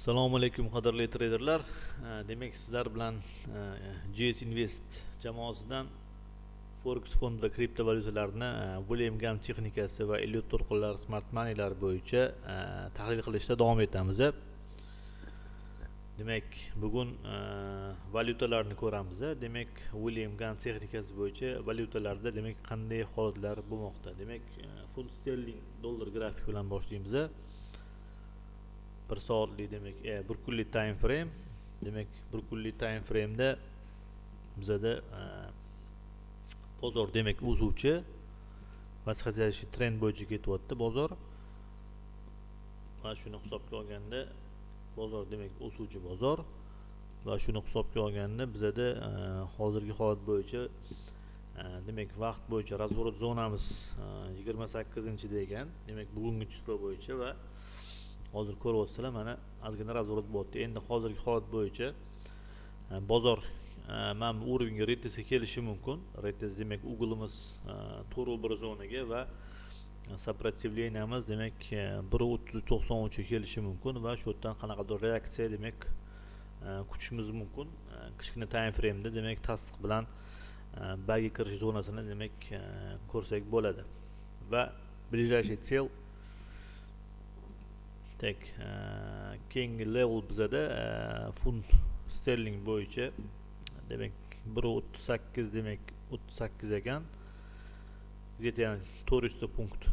Assalomu alaykum, qadrli treyderlar. Demak, sizlar bilan GS Invest jamoasidan Forex, fond va kriptovalyutalarni William Gann texnikasi va Elliot to'lqinlari, smart moneylar bo'yicha tahlil qilishda davom etamiz. Demak, bugun valyutalarni ko'ramiz. Demak, William Gann texnikasi bo'yicha valyutalarda, demak, qanday holatlar bo'lmoqda. Demak, funt sterling dollar grafik bilan boshlaymiz. 1 soatlik, demak, bir kunlik time frame. Demak, bir kunlik time frameda bizada bozor, demak, o'suvchi, восходящий trend bo'yicha ketyapti bozor. Va shuni hisobga olganda, bozor, demak, o'suvchi bozor. Va shuni hisobga olganda, bizada hozirgi holat bo'yicha, demak, vaqt bo'yicha разворот zonamiz 28-da ekan, demak, bugungi число bo'yicha. Va hozir ko'ryapsizlar, mana ozgina разворот bo'lyapti. Endi hozirgi holat bo'yicha bozor mana bu уровень ga, retestga kelishi mumkin. Retest, demak, угол imiz to'rt bir zonaga va сопротивления miz, demak, 1.3093 ga kelishi mumkin. Va shu yerdan qanaqadir reaksiya, demak, kutishimiz mumkin kichkina time frameda. Demak, tasdiq bilan buyga kirish zonasini, demak, ko'rsak bo'ladi. Va ближайший цель так, keyingi level bizada funt sterling bo'yicha, demak, 1.38, demak, 38 ekan, где то yana 400 ta punkt.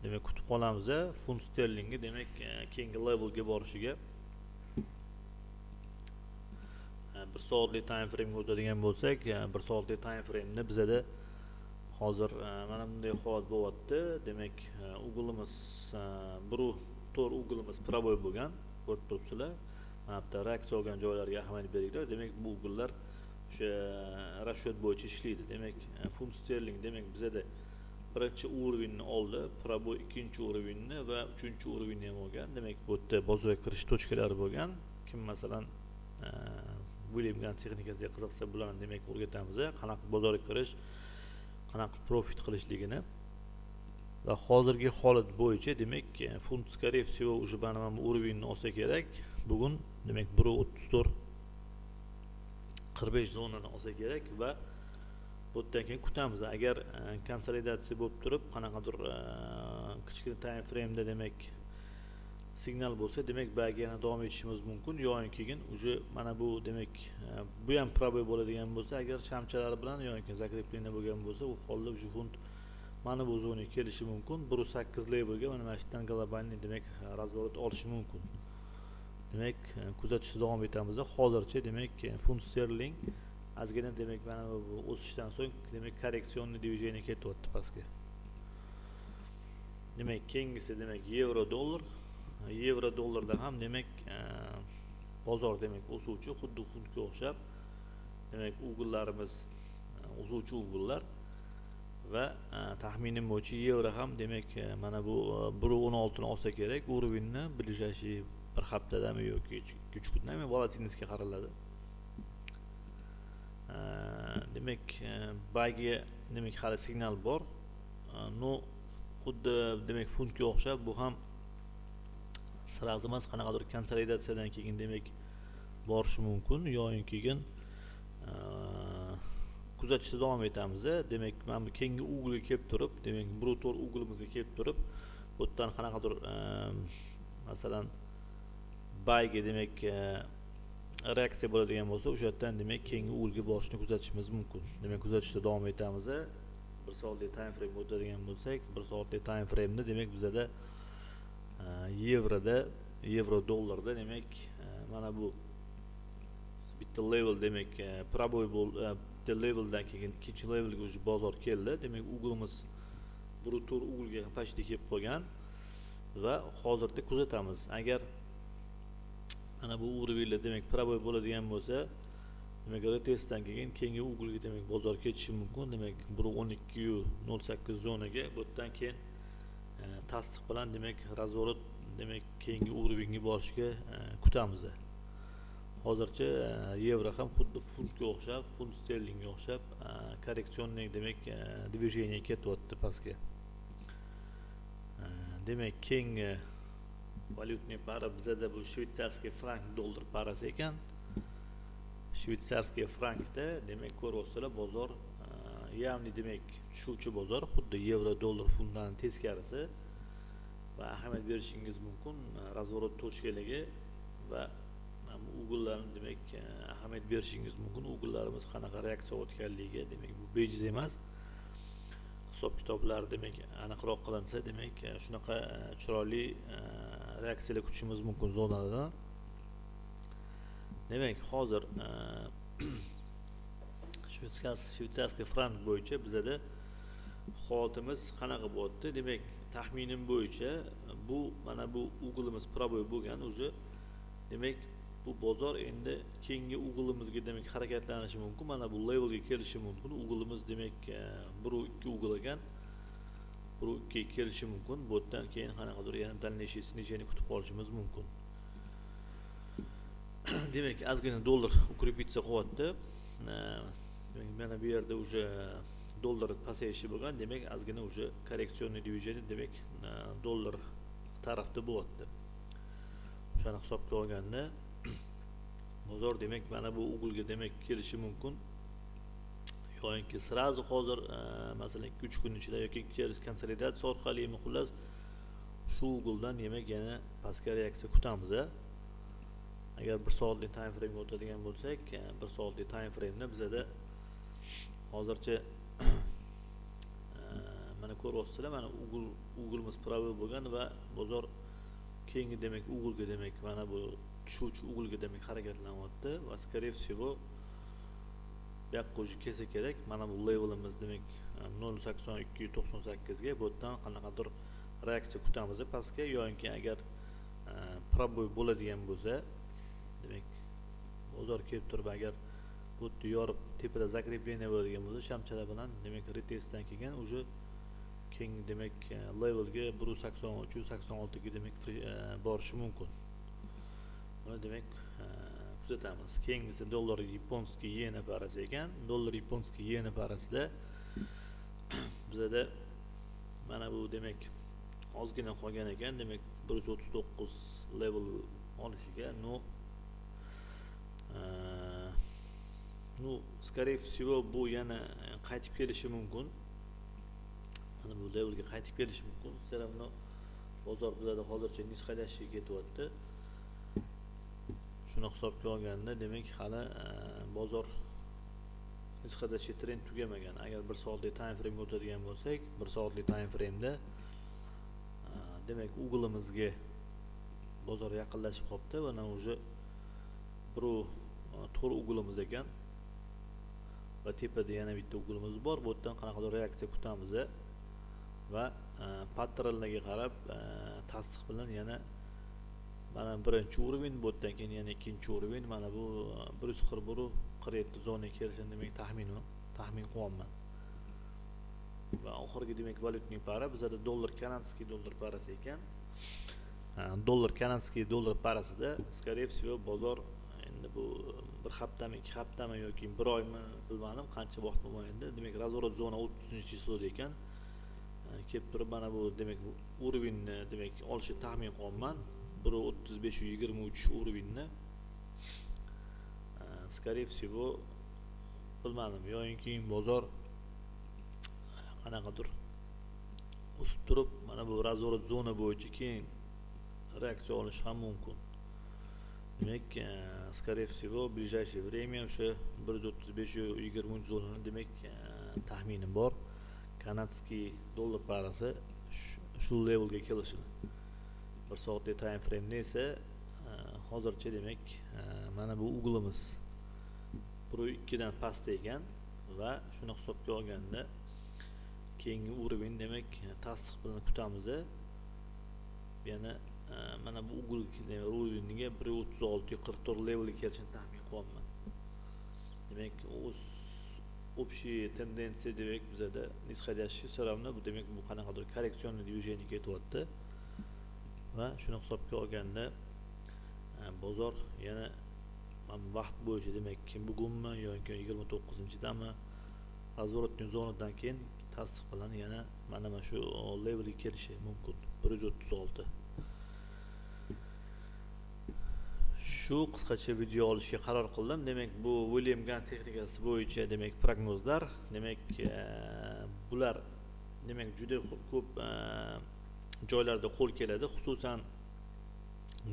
Demak, kutib qolamiz funt sterlingni, demak, keyingi levelga borishiga. 1 soatlik time framega o'tadigan bo'lsak, 1 soatlik time frameda bizada hozir mana bunday holat bo'lyapti. Demak, угол imiz 1.4, угол imiz пробой bo'lgan, ko'rib turibsizlar. Mana bu yerda reaksiya olgan joylarga ahamiyat beringlar. Demak, bu угол lar o'sha расчет bo'yicha ishlaydi. Demak, funt sterling, demak, bizada birinchi уровень ni oldi, пробой ikkinchi уровень ni va uchinchi уровень ni ham olgan. Demak, bu yerda bozorga kirish точка lari bo'lgan. Kim, masalan, William Gann texnikasiga qiziqsa, bularni, demak, o'rgatamiz, qanaqa bozorga kirish, qanaqa profit qilishligini. Va hozirgi holat bo'yicha, demak, funt, скорее всего, уже mana bu уровень ni olsa kerak bugun. Demak, 1.3445 zonani olsa kerak. Va bu yerdan keyin kutamiz, agar konsolidatsiya bo'lib turib, qanaqadir kichkina time frameda, demak, signal bo'lsa, demak, buyga yana davom etishimiz mumkin. Yoki keyin уже mana bu, demak, bu ham пробой bo'ladigan bo'lsa agar shamchalar bilan yoki закрепление bo'lgan bo'lsa, u holda уже funt mana bu zonaga kelishi mumkin, 1.8 levelga. Mana shu yerdan глобальный, demak, разворот olishi mumkin. Demak, kuzatishda davom etamiz. Hozircha, demak, funt sterling ozgina, demak, mana bu o'sishdan so'ng, demak, коррекционный движение ketyapti pastga. Demak, keyingisi, demak, yevro dollar. Yevro dollarda ham, demak, bozor, demak, o'suvchi, xuddi funtga o'xshab. Demak, угол larimiz o'suvchi угол lar. Va taxminim bo'yicha yevro ham, demak, mana bu 1.16ni olsa kerak уровень ni, ближайший bir haftadami yoki 3 kundami, волатильность ga qaraladi. Demak, buyga, demak, hali signal bor. Но xuddi, demak, funtga o'xshab bu ham сразу emas, qanaqadir konsolidatsiyadan keyin, demak, borishi mumkin. Yoki keyin kuzatishda davom etamiz. Demak, mana bu keyingi угол ga kelib turib, demak, 1.4 угол imizga kelib turib, bu yerdan qanaqadir, masalan, buyga, demak, reaksiya bo'ladigan bo'lsa, o'sha yerdan, demak, keyingi угол ga borishni kuzatishimiz mumkin. Demak, kuzatishda davom etamiz. 1 soatlik time frame o'tadigan bo'lsak, 1 soatlik time frameda, demak, bizada yevroda, yevro dollarda, demak, mana bu bitta level, demak, пробой bo'l, bitta leveldan keyin ikkinchi levelga уже bozor keldi. Demak, угол imiz 1.4 угол ga почти kelib qolgan. Va hozirda kuzatamiz, agar mana bu уровень lar, demak, пробой bo'ladigan bo'lsa, demak, retestdan keyin keyingi угол ga, demak, bozor ketishi mumkin. Demak, 1.1208 zonaga. Bu yerdan keyin tasdiq bilan, demak, разворот, demak, keyingi уровень ga borishga kutamiz. Hozircha yevro ham xuddi funtga o'xshab, funt sterlingga o'xshab коррекционный, demak, движение ketyapti pastga. Demak, keyingi Валютный пара bizada bu швейцарский frank dollar parasi ekan. Швейцарский frankda, demak, ko'ryapsizlar, bozor явный, demak, tushuvchi bozor, xuddi yevro dollar funtdan teskarisi. Va ahamiyat berishingiz mumkin разворот точка larga va угол larni, demak, ahamiyat berishingiz mumkin угол larimiz qanaqa reaksiya o'tganligiga. Demak, bu bejiz emas, hisob kitoblar, demak, aniqroq qilinsa, demak, shunaqa chiroyli reaksiyalar kutishimiz mumkin zonalardan. Demak, hozir швейцарский frank bo'yicha bizada holatimiz qanaqa bo'lyapti? Demak, taxminim bo'yicha bu mana bu угол imiz пробой bo'lgan уже. Demak, bu bozor endi keyingi угол imizga, demak, harakatlanishi mumkin, mana bu levelga kelishi mumkin. Угол imiz, demak, biru ikki угол ekan, biru ikkiga kelishi mumkin. Bu yerdan keyin qanaqadir yana дальнейший снижение kutib qolishimiz mumkin. Demak, ozgina dollar укрепиться qilyapti. Demak, mana bu yerda уже dollar pasayishi bo'lgan, demak, ozgina уже коррекционный движение, demak, dollar tarafda bo'lyapti. O'shani hisobga olganda bozor, demak, mana bu угол ga, demak, kelishi mumkin yoinki сразу hozir, masalan, 2-3 kun ichida yoki через konsolidatsiya orqalimi, xullas, shu угол dan, demak, yana pastga reaksiya kutamiz. Agar bir soatlik time frame ga o'tadigan bo'lsak, bir soatlik time frameda bizada hozircha mana ko'ryapsizlar, mana угол imiz пробой bo'lgan va bozor keyingi, demak, угол ga, demak, mana bu tushuvchi угол ga, demak, harakatlanyapti va, скорее всего, bu yoqqa уже kelsa kerak. Mana bu levelimiz, demak, 0,8298 ga. Bu yerdan qanaqadir reaksiya kutamiz pastga yoinki agar пробой bo'ladigan bo'lsa, demak, bozor kelib turib, agar bu yerda yorib, tepada закрепление bo'ladigan bo'lsa shamchalar bilan, demak, retestdan keyin уже keyingi, demak, levelga, 1,8386 ga, demak, borishi mumkin. Buni, demak, kuzatamiz. Keyingisi dollar японский yena parasi ekan. Dollar японский yena parasida bizada mana bu, demak, ozgina qolgan ekan, demak, 139 level olishiga. Ну, скорее всего, bu yana qaytib kelishi mumkin, mana bu levelga qaytib kelishi mumkin. Все равно bozor bizada hozircha нисходящий ketyapti. Shuni hisobga olganda, demak, hali bozor нисходящий trend tugamagan. Agar bir soatlik time frame ga o'tadigan bo'lsak, bir soatlik time frameda, demak, угол imizga bozor yaqinlashib qolibdi. Mana уже biru to'rt угол imiz ekan va tepada yana bitta угол imiz bor. Bu yerdan qanaqadir reaksiya kutamiz va patternlarga qarab tasdiq bilan yana mana birinchi уровень, bu yerdan keyin yana ikkinchi уровень, mana bu 141,47 zonaga kelishini, demak, taxmin qilyapman. Va oxirgi, demak, валютный пара bizada dollar канадский dollar parasi ekan. Dollar канадский dollar parasida, скорее всего, bozor endi bu bir haftami, 2 haftami yoki bir oymi, bilmadim, qancha vaqt mobaynida, demak, разворот zona 30 число da ekan. Kelib turib, mana bu, demak, уровень ni, demak, olishni taxmin qilyapman, 1,3523 уровень ni, скорее всего. Bilmadim, yoyinki bozor qanaqadir o'sib turib, mana bu разворот zona bo'yicha keyin reaksiya olishi ham mumkin. Demak, скорее всего, в ближайшее время o'sha 135,23 zonani, demak, taxminim bor, канадский dollar parasi shu levelga kelishini. Bir soatlik time frameda esa hozircha, demak, mana bu угол imiz 1,2 dan pastda ekan va shuni hisobga olganda keyingi уровень, demak, tasdiq bilan kutamiz. Yana mana bu угол уровень ga, 1,3644 levelga kelishini taxmin qilyapman. Demak, o'z общий tendensiya, demak, bizada нисходящий. Все равно bu, demak, bu qanaqadir коррекционный движение ketyapti va shuni hisobga olganda bozor yana mana bu vaqt bo'yicha, demak, bugunmi yoki 29-dami, разворотный zonadan keyin tasdiq bilan yana mana shu levelga kelishi mumkin, 136. Shu qisqacha video olishga qaror qildim. Demak, bu William Gann texnikasi bo'yicha, demak, prognozlar, demak, bular, demak, juda ko'p joylarda qo'l keladi. Xususan,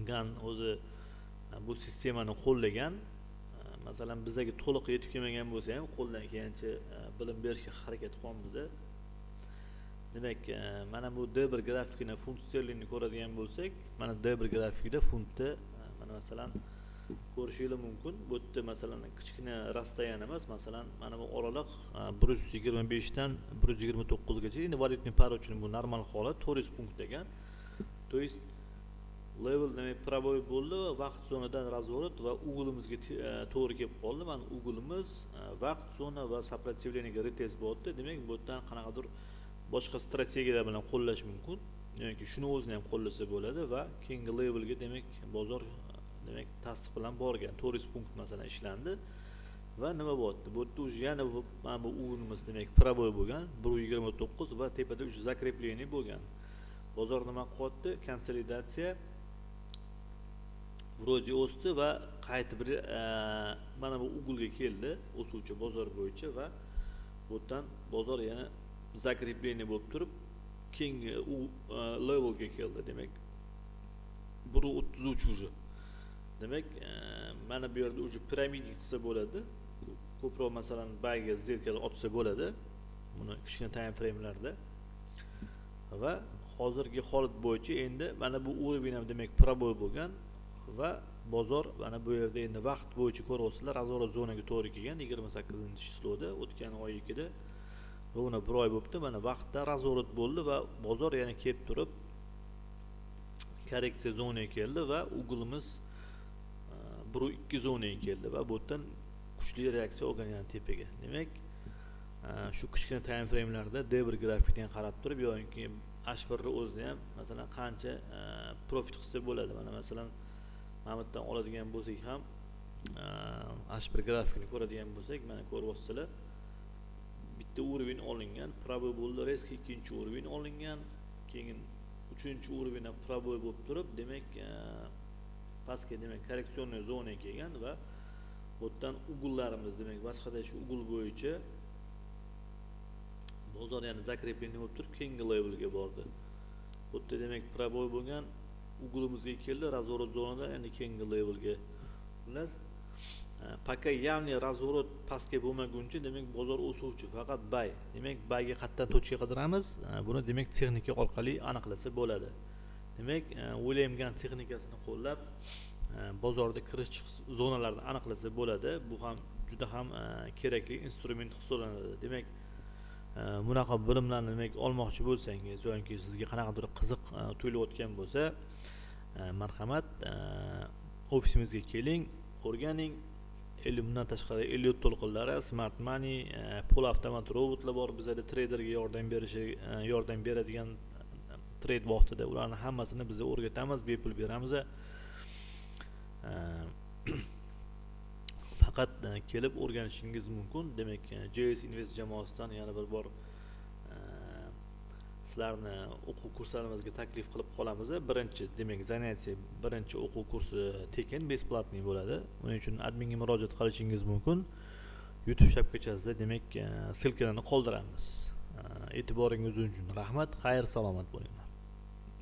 Gann o'zi bu sistemani qo'llagan. Masalan, bizaga to'liq yetib kelmagan bo'lsa ham, qo'ldan kelgancha bilim berishga harakat qilyapmiz. Demak, mana bu D1 grafikini, funt sterlingni ko'radigan bo'lsak, mana D1 grafikida funtda, mana, masalan, ko'rishinglar mumkin. Bu yerda, masalan, kichkina расстояние emas, masalan, mana bu oraliq 125 dan 129 gacha. Endi валютный пара uchun bu normal holat, 400 punkt degan. То есть level, demak, пробой bo'ldi, vaqt zonadan разворот va угол imizga to'g'ri kelib qoldi. Mana угол imiz, vaqt zona va сопротивление ga retest bo'lyapti. Demak, bu yerdan qanaqadir boshqa strategiyalar bilan qo'llash mumkin yoki shuni o'zini ham qo'llasa bo'ladi va keyingi levelga, demak, bozor, demak, tasdiq bilan borgan, 400 punkt, masalan, ishlandi. Va nima bo'lyapti bu yerda? Уже yana mana bu угол imiz, demak, пробой bo'lgan, 1,29, va tepada уже закрепление bo'lgan. Bozor nima qilyapti? Konsolidatsiya, вроде o'sdi va qaytib bir mana bu угол ga keldi o'suvchi bozor bo'yicha va bu yerdan bozor yana закрепление bo'lib turib, keyingi u levelga keldi, demak, 1,33 уже. Demak, mana bu yerda уже пирамидик qilsa bo'ladi ko'proq, masalan, buyga сделка lar ochsa bo'ladi buni kichkina time framelarda. Va hozirgi holat bo'yicha endi mana bu уровень ham, demak, пробой bo'lgan va bozor mana bu yerda endi vaqt bo'yicha ko'ryapsizlar, разворот zonaga to'g'ri kelgan 28 число da, o'tgan oynikida, ровно bir oy bo'libdi. Mana vaqtda разворот bo'ldi va bozor yana kelib turib korreksiya zonaga keldi va угол imiz 1,2 zonaga keldi va bu yerdan kuchli reaksiya olgan yana tepaga. Demak, shu kichkina time framelarda D1 grafikdan qarab turib yoki H1ni o'zida ham, masalan, qancha profit qilsa bo'ladi. Mana, masalan, mana bu yerdan oladigan bo'lsak ham, H1 grafikini ko'radigan bo'lsak, mana ko'ryapsizlar, bitta уровень olingan, пробой bo'ldi, резко ikkinchi уровень olingan, keyin uchinchi уровень ham пробой bo'lib turib, demak, pastga, demak, коррекционный zonaga kelgan va bu yerdan угол larimiz, demak, восходящий угол bo'yicha bozor yana закрепление bo'lib turib, keyingi levelga bordi. Bu yerda, demak, пробой bo'lgan, угол imizga keldi, разворот zonada endi keyingi levelga. Xullas, пока явный разворот pastga bo'lmaguncha, demak, bozor o'suvchi, faqat buy. Demak, buyga qayerdan точка qidiramiz? Buni, demak, texnika orqali aniqlasa bo'ladi. Demak, William Gann texnikasini qo'llab, bozorda kirish chiqish zonalarini aniqlasa bo'ladi. Bu ham juda ham kerakli instrument hisoblanadi. Demak, bunaqa bilimlarni, demak, olmoqchi bo'lsangiz yoki sizga qanaqadir qiziq tuyulayotgan bo'lsa, marhamat, ofisimizga keling, o'rganing. Bundan tashqari, Elliot to'lqinlari, smart money, полуавтомат robotlar bor bizada, treyderga yordam berishi, yordam beradigan trade vaqtida. Ularni hammasini biz o'rgatamiz, bepul beramiz. Faqat kelib o'rganishingiz mumkin. Demak, JS Invest jamoasidan yana bir bor sizlarni o'quv kurslarimizga taklif qilib qolamiz. Birinchi, demak, занятие, birinchi o'quv kursi tekin, бесплатный bo'ladi. Buning uchun adminga murojaat qilishingiz mumkin. YouTube shabakasida, demak, ссылка larni qoldiramiz. E'tiboringiz uchun rahmat, xayr salomat bo'ling.